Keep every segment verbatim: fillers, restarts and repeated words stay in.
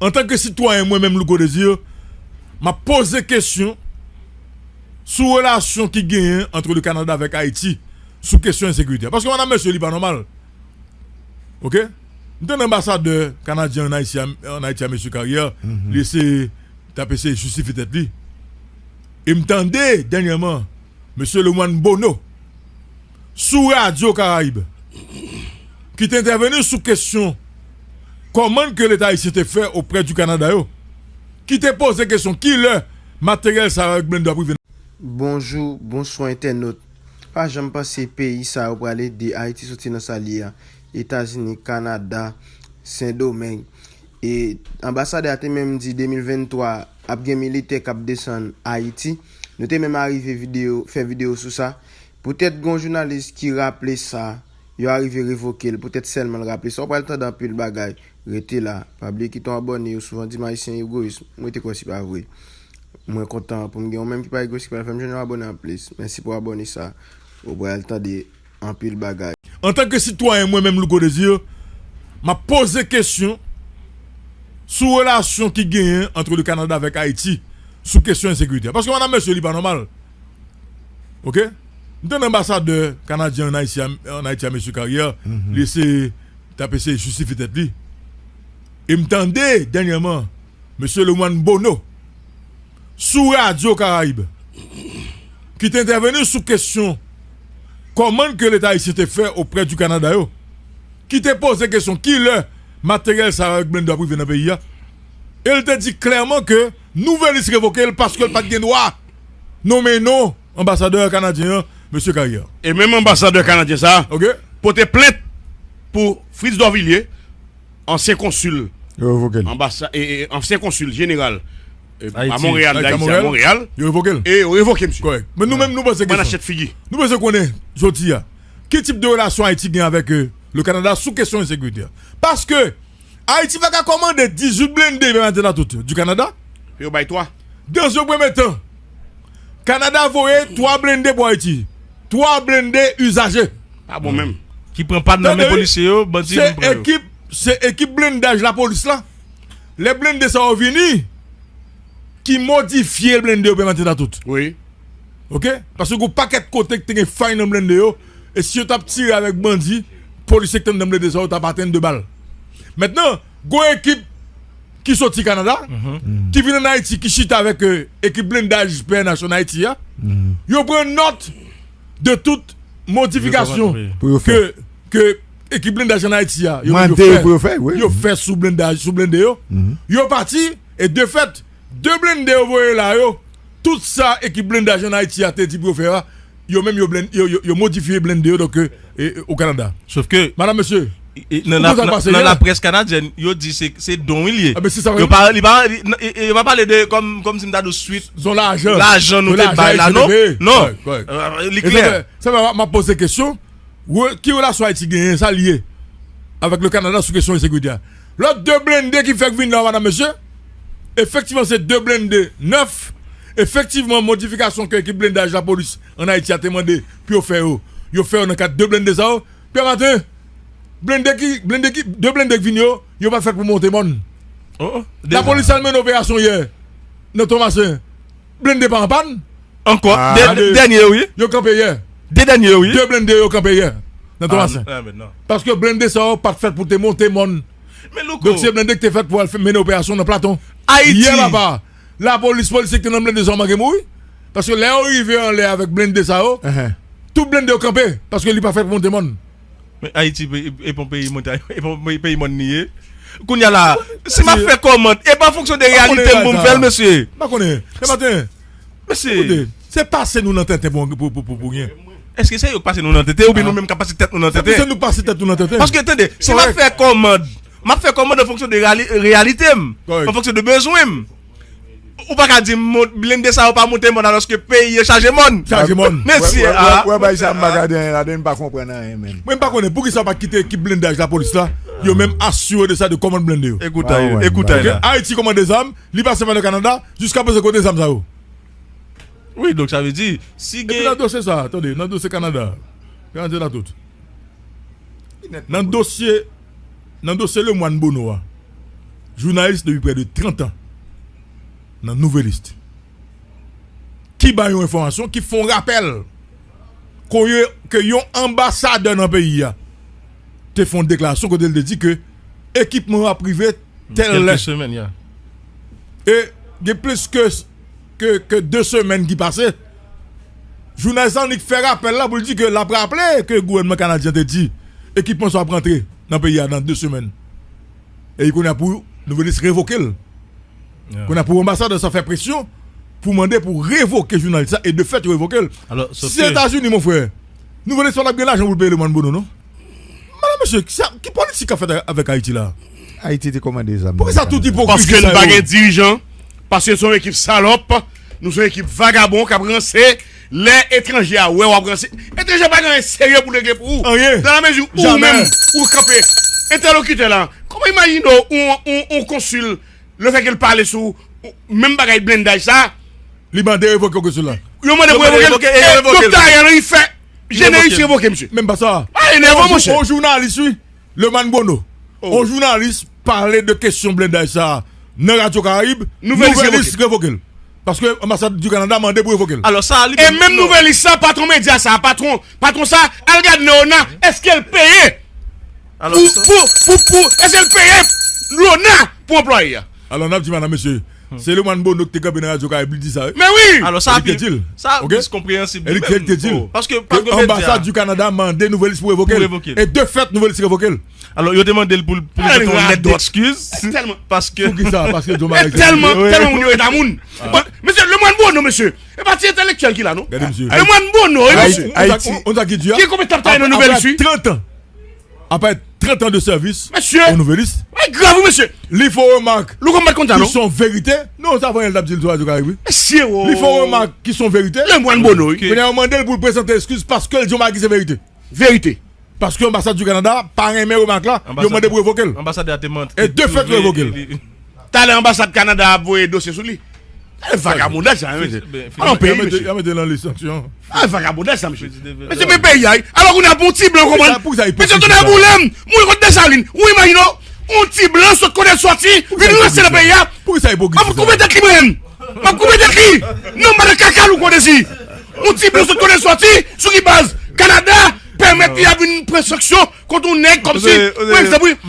Antanke sitwayen, mwen menm, Louko Désir, m ap poze kesyon sou relasyon ki genyen ant le Kanada avèk Ayiti sou kesyon ensekirite a. Paske, madanm, mesye, li pa nòmal. Oke? M tande anbasadè kanadyen ann Ayiti a, ann Ayiti a, mesye Carrière, li eseye, t ap eseye jistifye tèt li. E m tande, dènyèman, mesye Lemoine Bonneau, sou Radyo Karayib, ki te entèveni sou kesyon kòman ke Leta ayisyen te fè oprè di Kanada yo, ki te poze kesyon kilè materyèl sa yo avèk blende ap rive nan. Bonjou, bonswa entènot. Pa janm panse peyi sa yo pral ede Ayiti soti nan sa l ye a. Etazini, Kanada, Sendomeng. E anbasadè a te menm di de mil venntwa ap gen militè k ap desann Ayiti. Nou te menm arive videyo, fè videyo sou sa. Poutèt gen yon jounalis ki raple sa, yo arive revoke l. Poutèt sèlman l raple sa. Ou pral tande anpil bagay. Rete la. Pa bliye kite yon abòne. Yo souvan di m Ayisyen egoyis. Mwen te kwè si pa vre. Mwen kontan pou m gen yon menm ki pa egoyis, ki pral fè m jwenn yon abòne anplis. Mèsi pou abòne sa. Ou pral tande anpil bagay. Antanke sitwayen, mwen menm, Louko Désir, m ap poze kesyon sou relasyon ki genyen ant le Kanada avèk Ayiti sou kesyon ensekirite a. Paske, madanm, mesye, li pa nòmal. Oke? M tande anbasadè kanadyen ann Ayiti a, ann Ayiti a, mesye Carrière, li eseye, t ap eseye jistifye tèt li. E m tande, dènyèman, mesye Lemoine Bonneau, sou Radyo Karayib, ki te entèveni sou kesyon kòman ke Leta ayisyen te fè oprè di Kanada yo, ki te poze kesyon kilè materyèl sa yo avèk blende ap rive nan peyi a. E l te di klèman ke Nouvèlis revoke l paske l pa t gen dwa nonmen non anbasadè kanadyen an, mesye Carrière. E menm anbasadè kanadyen sa a, oke, pote plent pou Fritz Dorvilliers, ansyen konsil, yo revoke l, anbasa-, e, e, ansyen konsil jeneral, e, a Ayiti. Monreyal, Ayiti, a Dayiti, a Monreyal. Monreyal. Yo revoke l. E yo revoke misye. Kòrèk. Men nou menm, nou panse ke manchèt figi. Nou bezwen konnen, jodi a, ki tip de relasyon Ayiti gen avèk, e, le Kanada sou kesyon ensekirite a. Paske Ayiti pa ka kòmande dizuit blende pèmaten a tout di Kanada. Yo bay twa. Dans un premier temps, Kanada voye twa blende pou Ayiti. Twa blende izaje. Pa bon menm. Ki pran pa nan men polisye yo, bandi yo vin pran yo. Ekip, se ekip blendaj lapolis la. Lè blende sa yo vini, ki modifye blende yo pèmaten a tout. Wi. Oke? Paske gen yon pakèt kote ki te gen fay nan blende yo. E si yo t ap tire avèk bandi, polisye ki te anndan blende sa yo t ap atenn de bal. Mentnan, gen yon ekip ki soti Kanada, ki vin ann Ayiti, ki chita avèk, e, ekip blendaj P N H ann Ayiti a. Yo pran nòt de tout modifikasyon ke, ke ekip blendaj ann Ayiti a, yo, yo fè, yo fè sou blendaj, sou blende yo. Yo pati, e de fèt, de blende yo voye la yo, tout sa ekip blendaj ann Ayiti a te di pou yo fè a, yo menm yo blen-, yo, yo, yo modifye blende yo, donk, e, e, o Kanada. Sof ke, madanm, mesye, e, e, nan, nan, nan laprès kanadyèn, yo di se, se don li ye. Yo pa, li pa, li, e, e, yo pa pale de, kòm, kòm si m ta di w swit, se yon lajan, lajan nou te bay la, non? Non. Li klè. Sa fè, sa fè m ap poze kesyon. Re-, ki relasyon Ayiti genyen, sa l ye avèk le Kanada sou kesyon ensekirite a? Lòt de blende ki fèk vin la, madanm, mesye, efektivman, se de blende nèf. Efektivman, modifikasyon ke ekip blendaj lapolis ann Ayiti a te mande pou yo fè yo, yo fè yo nan kad de blende sa yo. Pèmaten, blende ki, blende ki, de blende ki vin yo, yo pa fèt pou monte mòn. Lapolis al mennen operasyon yè nan Tomasen. Blende pa anpàn. Ankò, de, de dènye yo, wi. Yo kanpe yè. De dènye yo, wi. De blende yo kanpe yè nan Tomasen. Paske blende sa yo pa t fèt pou te monte mòn. Donk, se blende ki te fèt pou al fè, mennen operasyon nan Platon. Ayiti. Yè, papa, lapolis, polisye ki te nan blende sa yo manke mouri. Paske lè yo rive anlè avèk blende sa yo, tout blende yo kanpe. Paske li pa fèt pou monte mòn. Men Ayiti, e, e pa yon peyi montay, e pa yon peyi, peyi mòn li ye. Kounye a la, si m ap fè kòmant, e pa an fonksyon de reyalite m pou m fè l, mesye. M pa konnen. Pèmaten. Mesye. Koute, se pase nou nan tenten pou, pou, pou, pou, pou gen. Èske se yo k pase nou nan tenten oubyen nou menm k ap pase tèt nou nan tenten? Se nou k pase tèt nou nan tenten. Paske, tande, si m ap fè kòmant, m ap fè kòmant an fonksyon de reali-, reyalite m, an fonksyon de bezwen m. Ou pa ka di m blende sa yo pa monte mòn alòske peyi yo chaje mòn. Chaje mòn. Mesye, wè, wè, a. Wè, wè, bagay sa m pa ka di anyen ladan, m pa konprann anyen menm. Mwen, m pa konnen poukisa yo pa kite ekip blendaj lapolis la, yo menm asire de sa, de kòmand blende yo. Ekout, ekout la. Ayiti kòmande zam, li pase pa nan Kanada, jiskaprezan kote zam sa yo? Wi, donk sa vle di, si gen. Epi nan dosye sa, tande, nan dosye Kanada, Kanadyen la tout. Nan dosye, nan dosye Lemoine Bonneau a, jounalis depi prè de trant an nan Nouvelliste ki bay yon enfòmasyon, ki fè yon rapèl ke yon anbasadè nan peyi a te fè yon deklarasyon kote l te di ke ekipman yo ap rive tèl lè. E gen plis ke, ke, ke de semèn ki pase, jounalis la annik fè rapèl la pou l di ke l ap raple ke gouvènman kanadyen te di ekipman sa ap rantre nan peyi a nan de semèn. E kounye a pou Nouvelliste revoke l. Kounye a pou anbasadè sa fè presyon pou mande pou revoke jounalis la e de fèt yo revoke l. Si se Etazini, mon frè, Nouvelliste pa t ap gen lajan pou l peye Lemoine Bono non. Madanm mesye, ki politik k ap fèt avèk Ayiti la? Ayiti te kòmande zam. Poukisa tout ipokrizi sa yo? Paske nou pa gen dirijan, paske se yon ekip salòp, nou se yon ekip vagabon k ap ranse. Lè etranje a wè w ap ranse, etranje a pa gen anyen serye pou l regle pou ou. Anyen. Dan la mezi ou menm ou kanpe entèlokitè la, kòman imajine w yon, yon, yon konsil, lefètke l pale sou menm bagay blendaj sa? Li mande revoke konsil la. Yo mande pou revoke l. E Doktè Ariel Henry fè jenerik revoke misye. Menm pa sa. Pa enève w monchè. On jounalis wi. Lemoine Bono, on jounalis pale de kesyon blendaj sa a nan Radyo Karayib, Nouvelliste revoke l. Paske anbasad di Kanada mande pou revoke l. E menm Nouvelliste sa, patwon medya sa, patwon, patwon sa, al gade nan ona, èske l peye pou, pou, pou, pou, èske l peye lona pou anplwaye a? Alò n ap di madanm mesye, se Lemoine Bono ki te kanpe nan Radyo Karayib li di sa wi. Men wi. Alò sa plis konpreyansib li menm. Paske, paske medya. Anbasad di Kanada mande Nouvelliste pou revoke l. E de fèt Nouvelliste revoke l. Alò yo te mande l pou l, pou l pote yon lèt dekskiz. Paske. Poukisa? Paske John Marie. Tèlman, tèlman moun yo reta moun. Mesye, Lemoine Bono mesye, e pa ti entèlektyèl ki la non. Lemoine Bono wi mesye. Ki konbyen tan travay nan Nouvelliste wi? Trant an. Apre trant an de sèvis o Nouvelliste, li fè yon remak ki se yon verite. Non, sa Vanyèl t ap di l sou Radyo Karayib wi. Li fè yon remak ki se yon verite. Lemoine Bono wi. Kounye a yo mande l pou l prezante eskiz paske l di yon bagay ki se verite. Verite. Paske anbasad di Kanada pa renmen remak la, yo mande pou revoke l. Anbasadè a te mande. E de fèt yo revoke l. Talè anbasad Kanada ap voye dosye sou li. Talè vagabondaj sa wi mesye. An peyi mesye. Y a mete nan lis sanksyon. A vagabondaj sa mesye. Mesye men peyi a wi. Alò kounye a pou yon ti blan konprann. Mesye tonè boule m. Mouri kot Desalin. Ou imajine w yon ti blan sot kote l sòti vin ranse nan peyi a. M ap koupe tèt li mwen menm. M ap koupe tèt li. Non madan kaka Louko Dezi. Yon ti blan sot kote l sòti. Sou ki baz? Kanada pèmèt li ap vin pran sanksyon kont yon nèg kòmsi, pou egzanp wi, ou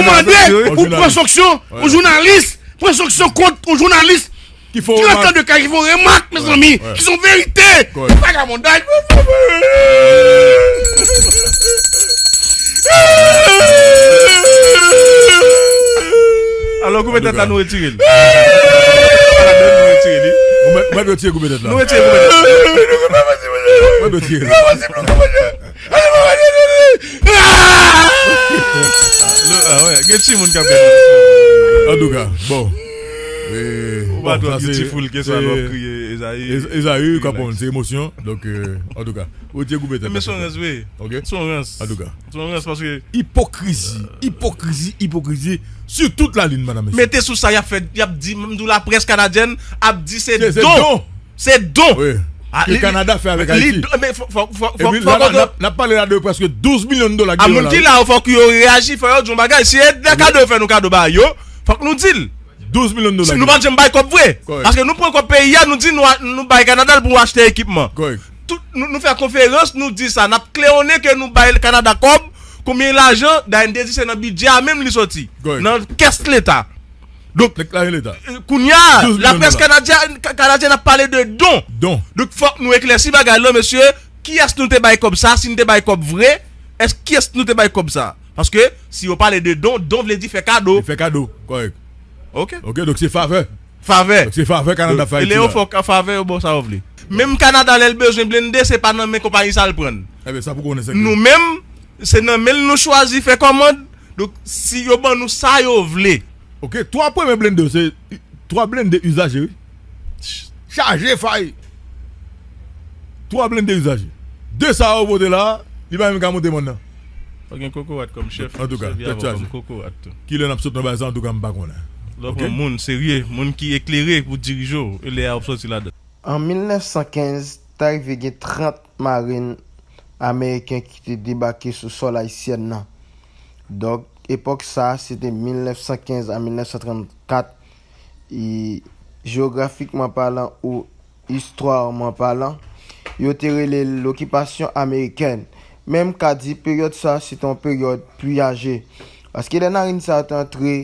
mande pou pran sanksyon yon jounalis, pran sanksyon kont yon jounalis trant an de kay ki fè yon remak mezanmi ki se yon verite. Vagabondaj. Alò koupe tèt la nou retire l. Ala nou retire li. Ou mèt retire koupe tèt la. Nou retire koupe tèt la. Ou mèt retire li. Gen timoun k ap gade. Antouka bon. Ou pa twò beautiful ke sa lè w ap kriye Ezayi. Ezayi, ou konprann se emosyon. Donk antouka ou te koupe tèt la. Men se yon rans vre. Se yon rans. Antouka se yon rans paske. Ipokrizi, ipokrizi, ipokrizi sur toute la ligne madanm mesye. Mete sou sa y ap fè, y ap di, m di w laprès kanadyèn ap di se don. Se don. Ke Kanada fè avèk Ayiti. Epi la n ap pale la de prèske douz milyon dola ki yo la. A moun ki la yo fòk yo reyaji, fò yo di yon bagay. Si e de kado yo fè nou kado ba yo, fòk nou di l. Douz milyon dola. Si nou pa t janm bay kòb vre. Paske nou pran kòb peyi a, nou di nou, nou bay Kanada l pou achte ekipman. Tout, nou, nou fè konferans, nou di sa, n ap klewonnen ke nou bay Kanada kòb, konbyen lajan, dayè n te di se nan bidjè a menm li sòti. Nan kès leta. Donk, kounye a, laprès kanadyèn ap pale de don. Donk, fòk nou eklèsi bagay lan, mesye. Kiyès nou te bay kòb sa? Si n te bay kòb vre, èske kiyès nou te bay kòb sa? Paske, si yo pale de don, don vle di fè kado. Fè kado, kòrèk. Ok. Ok, donk se favè. Favè. Donk se favè Kanada fè Ayiti la. E lè yo fè w favè, yo ba w sa yo vle. Menm Kanada, lè l bezwen blende, se pa nan men konpayi sa l pran l. Ebyen, sa pou konnen se ke. Nou menm, se nan men l nou chwazi fè kòmand. Donk, si yo ban nou sa yo vle. Ok, twa premye blende yo, se twa blende izaje, wi. Chaje fay. Twa blende izaje. De sa yo pote la, li pa menm ka monte mòn nan. Fò gen kokorat kòm chèf. Antouka, tèt chaje. Kilè n ap sot nan bagay sa, antouka, m pa konnen. Lè w pran moun serye, moun ki eklere pou dirije w, e lè a w ap sòti ladan. An mil nèf san kenz, ta rive gen trant marin ameriken ki te debake sou sòl ayisyèn nan. Donk, Epòk sa a, se te mil nèf san kenz a mil nèf san trannkat, e, jewografikman palan ou istwaman palan, yo te rele l lokipasyon amerikèn. Men m ka di peryòd sa a se te yon peryòd pwiyaje. Paske lè Narin sa a te antre,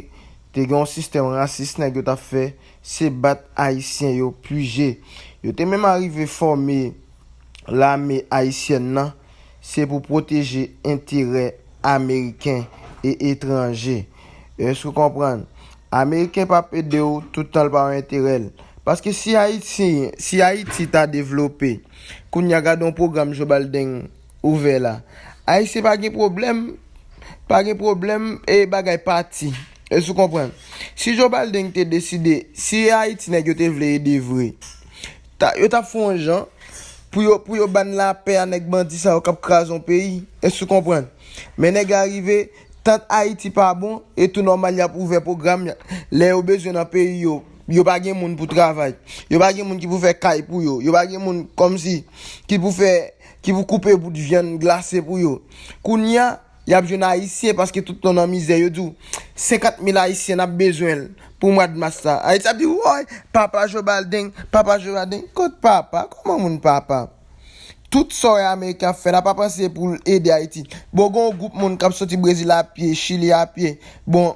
te gen yon sistèm rasis nèg yo t ap fè, se bat Ayisyen yo pwije. Yo te menm arive fòme lame ayisyèn nan, se pou pwoteje enterè ameriken e etranje. Èske w konprann? Ameriken p ap ede w tout tan l pa wè enterè l. Paske si Ayiti, si Ayiti ta devlope, kounye a gade yon pwogram Joe Biden ouvè la. Ayisyen pa gen pwoblèm, pa gen pwoblèm e bagay pati. Èske w konprann? Si Joe Biden te deside, si Ayiti nèg yo te vle ede vre, ta, yo t ap fè yon jan pou yo, pou yo ban lapè a nèg bandi sa yo k ap kraze yon peyi. Èske w konprann? Men nèg la rive, tant Ayiti pa bon, e tou nòmal y ap ouvè pwogram, lè yo bezwen nan peyi yo, yo pa gen moun pou travay. Yo pa gen moun ki pou fè kay pou yo. Yo pa gen moun kòmsi ki pou fè, ki pou koupe bout vyann glase pou yo. Kounye a, y ap jwenn Ayisyen paske tout nou nan mizè. Yo di w, senkant mil Ayisyen n ap bezwen l pou mwa d mas la. Ayiti ap di, woy, papa Joe Biden, papa Joe Biden. Kot papa? Kòman moun papa? Tout sa w wè Ameriken ap fè la, pa panse pou l ede Ayiti. Bon, gen yon gwoup moun k ap soti Brezil a pye, Chili a pye. Bon,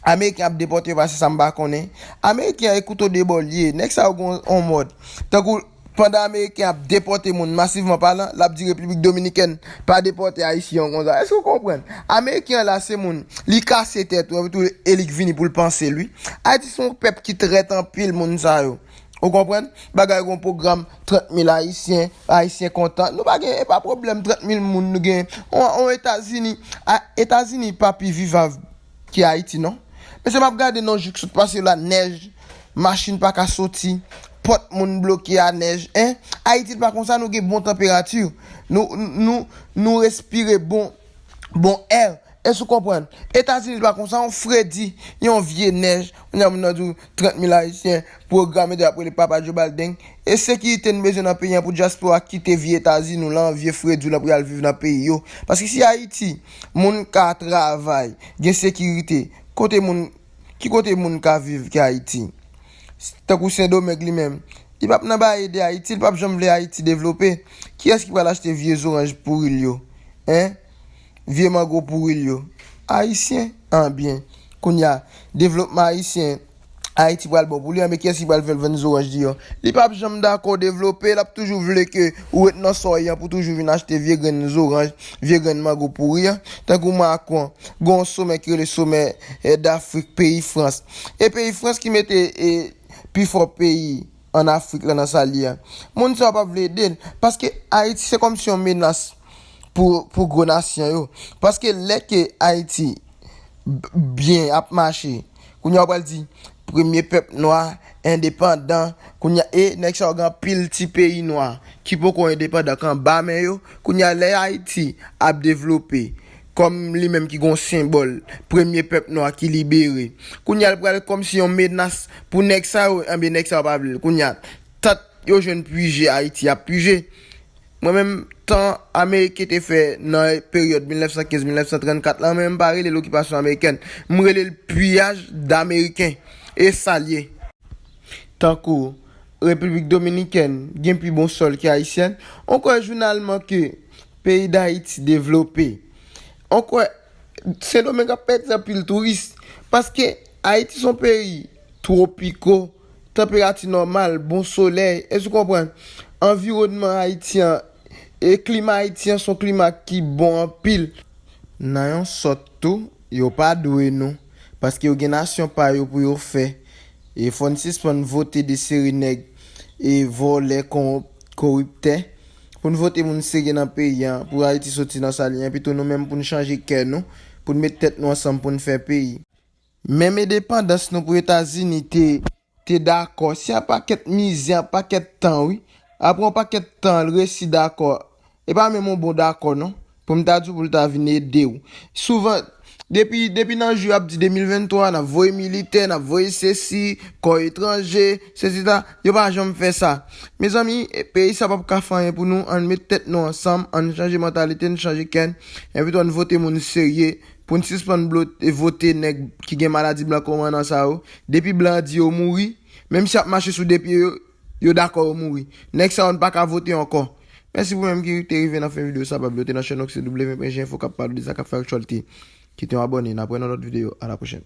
Ameriken ap depòte yo pase sa m pa konnen. Ameriken an e kouto de bò l ye. Nèg sa yo gen yon mòd. Tankou pandan Ameriken ap depòte moun masivman palan, l ap di Repiblik Dominikèn pa depòte Ayisyen yo konsa. Èske w konprann? Ameriken an la se moun, li kase tèt ou, epi tou e li k vini pou l panse l, wi. Ayiti se yon pèp ki trèt anpil, moun sa yo. Ou konprann? Bagay gon pwogram trant mil Ayisyen, Ayisyen kontan. Nou pa gen, e pa pwoblèm trant mil moun nou gen. On, on Etazini, a, Etazini pa pi vivav ki Ayiti, non. Mesye, m ap gade nan jou k sot pase yo la, nèj, machin pa ka soti, pòt moun bloke a nèj, en. Ayiti pa konsa, nou gen bon tanperati. Nou, nou, nou respire bon, bon è. Èske w konprann? Etazini pa konsa, yon fredi, yon vye nèj. Kounye a moun nan di w trant mil Ayisyen pwograme de ap rele papa Joe Biden. E sekirite n bezwen nan peyi an pou dyaspora kite vye Etazini w lan, vye fredi w lan pou y al viv nan peyi yo. Paske si Ayiti, moun ka travay, gen sekirite, kote moun, ki kote moun ka viv ki Ayiti? Tankou Sendomeng li menm, li p ap nan bay ede Ayiti, li p ap janm vle Ayiti devlope. Kiyès ki pral achte vye zoranj pouri l yo? En? Vye mango pouri l yo. Ayisyen? An byen. Kounye a, devlopman ayisyen, Ayiti pral bon pou li, anben kiyès ki pral fè l vann zoranj li yo? Li p ap janm dakò devlope, l ap toujou vle ke ou ret nan sa w ye an pou toujou vin achte vye grenn zoranj, vye grenn mango pouri an. Tankou Macron, gen yon somè ki rele somè, eh, Dafrik, peyi Frans. E peyi Frans ki mete, eh, pi fò peyi an Afrik la nan sa l ye a. Moun sa yo p ap vle ede l. Paske Ayiti se kòmsi yon menas pou, pou gwo nasyon yo. Paske lè ke Ayiti b-, byen ap mache, kounye a w pral di, premye pèp nwa, endepandan, kounye a, e nèg sa yo gen anpil ti peyi nwa ki poko endepandan k anba men yo. Kounye a lè Ayiti ap devlope, kòm li menm ki gon senbòl premye pèp nwa ki libere. Kounye a l pral kòmsi yon menas pou nèg sa yo, anben nèg sa yo pa vle l. Kounye a, tant yo jwenn pwije Ayiti ap pwije. Mwen menm, tan Ameriken te fè nan peryòd mil nèf san kenz mil nèf san trannkat la, mwen menm m pa rele l okipasyon amerikèn. M rele l piyaj d Ameriken. E sa l ye. Tankou Repiblik Dominikèn gen pi bon sòl ke ayisyèn. On kwè jounalman ke peyi Dayiti devlope. On kwè Sendomeng ap pèdi anpil touris. Paske Ayiti se yon peyi twopiko, tanperati nòmal, bon solèy. Èske w konprann? Anviwònman Ayiti an, e klima Ayiti an se yon klima ki bon anpil. Nan yon sòt tou, yo pa dwe nou, paske yo gen nasyon pa yo pou yo fè. E fò n sispann vote de seri nèg e vòlè, kon-, koriptè, pou n vote moun serye nan peyi an, pou Ayiti soti nan sa l ye an, pito nou menm pou n chanje kè nou, pou n met tèt nou ansanm pou n fè peyi. Menm endepandans nou pou Etazini te, te dakò, se yon pakèt mizè, yon pakèt tan, wi. Apre yon pakèt tan, l resi dakò. E pa menm yon bon dakò, non. Pou m ta di w pou l ta vin ede w. Souvan, depi, depi nan jou y ap di de mil venntwa, n ap voye militè, n ap voye sesi, kò etranje, sesi sa, yo pa janm fè sa. Mezanmi, e, peyi sa p ap ka fè anyen pou nou. Ann met tèt nou ansanm, ann chanje mantalite n, chanje kè n. Enpito ann vote moun serye pou n sispann vote nèg ki gen maladi blan konmanan sa yo. Depi blan an di yo mouri, menm si y ap mache sou de pye yo, yo dakò yo mouri. Nèg sa yo n pa ka vote ankò. Mèsi pou menm ki te rive nan fen videyo sa, pa bliye w te nan chèn Oxy W P G Info k ap pale de sa k ap fè aktyalite. Kite yon abòne, n ap wè nan lòt videyo. A la pwochèn.